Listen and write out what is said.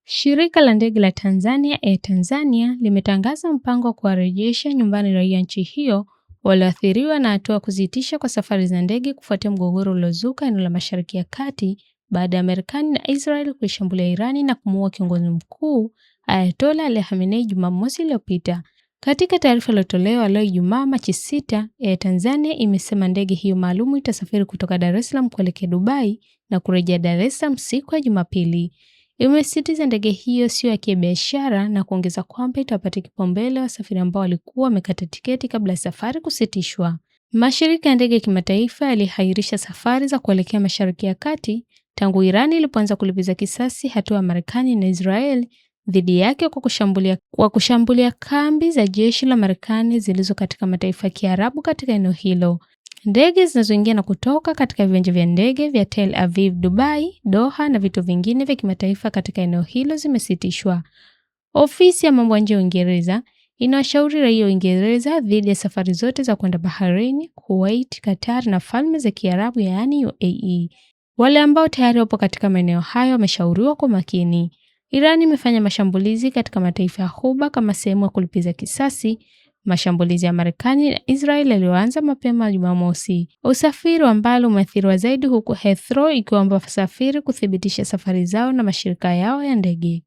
Shirika la ndege la Tanzania Air Tanzania limetangaza mpango wa kuwarejesha nyumbani raia nchi hiyo walioathiriwa na hatua kusitisha kwa safari za ndege kufuatia mgogoro uliozuka eneo la Mashariki ya Kati baada ya Marekani na Israel kuishambulia Irani na kumuua kiongozi mkuu Ayatollah Ali Khamenei Jumamosi iliyopita. Katika taarifa iliyotolewa leo Ijumaa Machi 6, Air Tanzania imesema ndege hiyo maalumu itasafiri kutoka Dar es Salaam kuelekea Dubai na kurejea Dar es Salaam siku ya Jumapili. Imesisitiza ndege hiyo sio ya kibiashara na kuongeza kwamba itawapatia kipaumbele wasafiri ambao walikuwa wamekata tiketi kabla ya safari kusitishwa. Mashirika ya ndege ya kimataifa yalihairisha safari za kuelekea Mashariki ya Kati tangu Irani ilipoanza kulipiza kisasi hatua ya Marekani na Israel dhidi yake kwa kushambulia kambi za jeshi la Marekani zilizo katika mataifa ya Kiarabu katika eneo hilo. Ndege zinazoingia na kutoka katika viwanja vya ndege vya Tel Aviv, Dubai, Doha na vituo vingine vya kimataifa katika eneo hilo zimesitishwa. Ofisi ya mambo ya nje ya Uingereza inawashauri raia wa Uingereza dhidi ya safari zote za kwenda Bahrain, Kuwait, Qatar na Falme za Kiarabu yaani UAE. Wale ambao tayari wapo katika maeneo hayo wameshauriwa kwa makini. Iran imefanya mashambulizi katika mataifa ya Ghuba kama sehemu ya kulipiza kisasi mashambulizi ya Marekani na Israel yaliyoanza mapema Jumamosi. Usafiri wa mbali umeathiriwa zaidi huku Heathrow ikiwaomba wasafiri kuthibitisha safari zao na mashirika yao ya ndege.